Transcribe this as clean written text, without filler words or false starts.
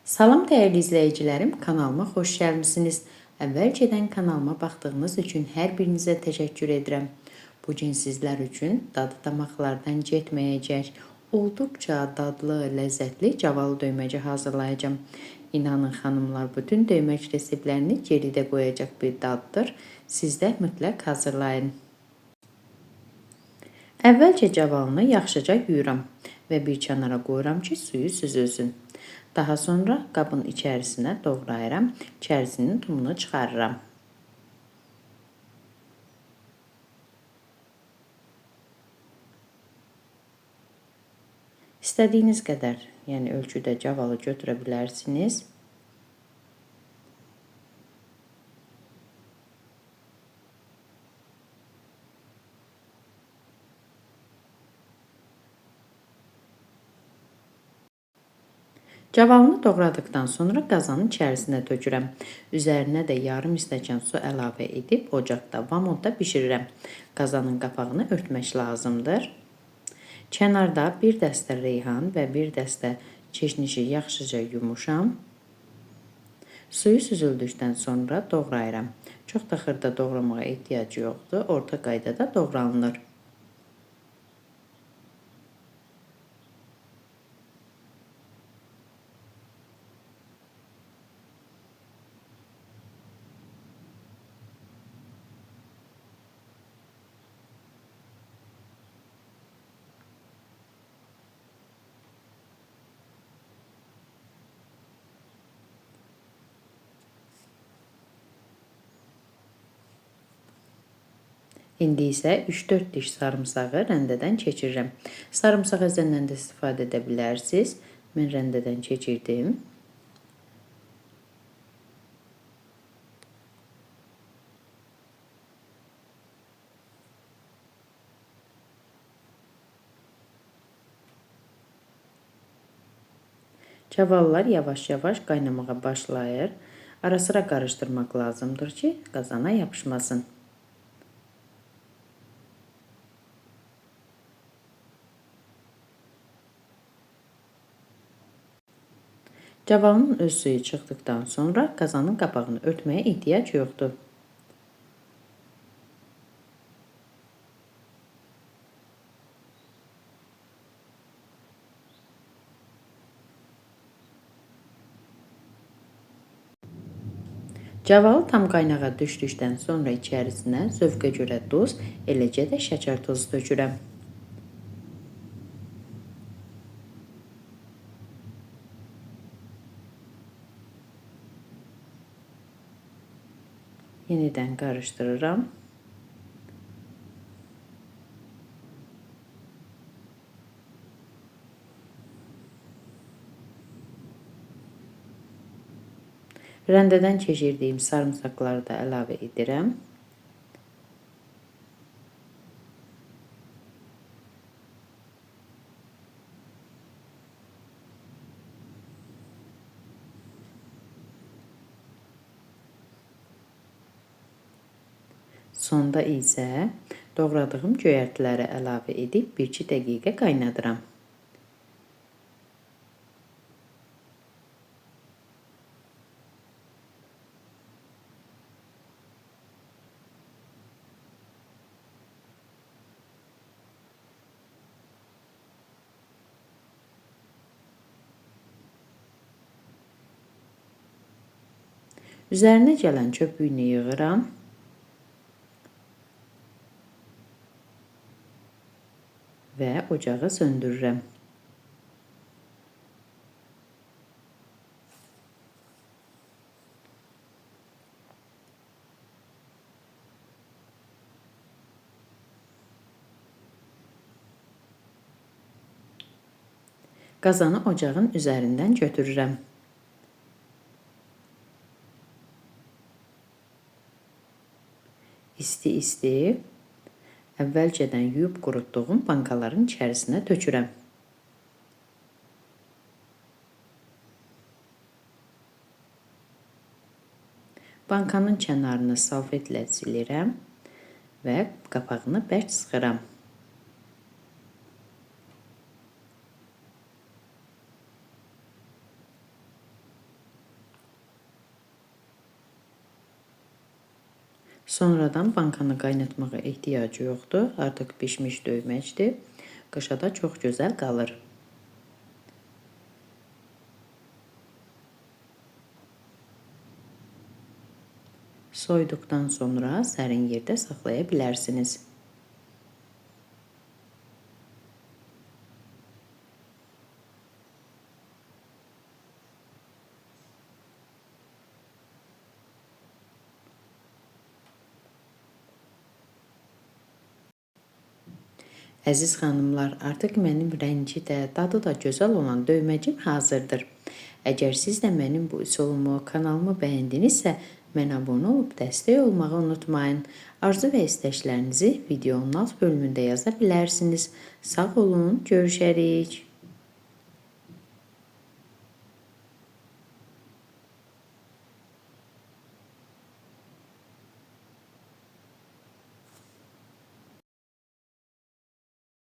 Salam dəyərli izləyicilərim, kanalıma xoş gəlmisiniz. Əvvəlcədən kanalıma baxdığınız üçün hər birinizə təşəkkür edirəm. Bugün sizlər üçün dadı damaqlardan getməyəcək, olduqca dadlı, ləzzətli cavalı döyməci hazırlayacağam. İnanın xanımlar, bütün döyməç reseptlərini geridə qoyacaq bir daddır. Siz də mütləq hazırlayın. Əvvəlcə cavalını yaxşıca yuyuram və bir kənara qoyuram ki, suyu süzülsün. Daha sonra qabın içərisinə doğrayıram, içərisinin tumunu çıxarıram. İstədiyiniz qədər, yəni ölçüdə cavalı götürə bilərsiniz. Cavalını doğradıqdan sonra qazanın içərisinə tökürəm. Üzərinə də yarım stəkan su əlavə edib ocaqda vamonda bişirirəm. Qazanın qapağını örtmək lazımdır. Kənarda bir dəstə reyhan və bir dəstə çeşnişi yaxşıca yumuşam. Suyu süzüldükdən sonra doğrayıram. Çox da xırda doğramağa ehtiyac yoxdur. Orta qaydada doğranılır. İndi isə 3-4 diş sarımsağı rəndədən keçirirəm. Sarımsaq əzəndən də istifadə edə bilərsiniz. Mən rəndədən keçirdim. Çavallar yavaş-yavaş qaynamağa başlayır. Ara-sıra qarışdırmaq lazımdır ki, qazana yapışmasın. Cavalının öz suyu çıxdıqdan sonra qazanın qapağını örtməyə ehtiyac yoxdur. Cavalı tam qaynağa düşdükdən sonra içərisinə zövqə görə duz, eləcə də şəkər tozu tökürəm. Yenidən qarışdırıram. Rəndədən keçirdiyim sarımsaqları da əlavə edirəm. Sonda isə doğradığım göyərtiləri əlavə edib 1-2 dəqiqə qaynadıram. Üzərinə gələn çöpüyünü yığıram. Və ocağı söndürürəm. Qazanı ocağın üzərindən götürürəm. İsti-isti əvvəlcədən yuyub qurutduğum bankaların içərisinə tökürəm. Bankanın kənarını salfetlə silirəm və qapağını bərk sıxıram. Sonradan bankanı qaynatmağa ehtiyacı yoxdur. Artıq pişmiş döyməcdir. Qışa da çox gözəl qalır. Soyduqdan sonra sərin yerdə saxlaya bilərsiniz. Əziz xanımlar, artıq mənim rəngi də, dadı da gözəl olan döyməcim hazırdır. Əgər siz də mənim bu üsulumu, kanalımı bəyəndinizsə, mənə abunə olub dəstək olmağı unutmayın. Arzu və istəklərinizi videonun alt bölümündə yaza bilərsiniz. Sağ olun, görüşərik.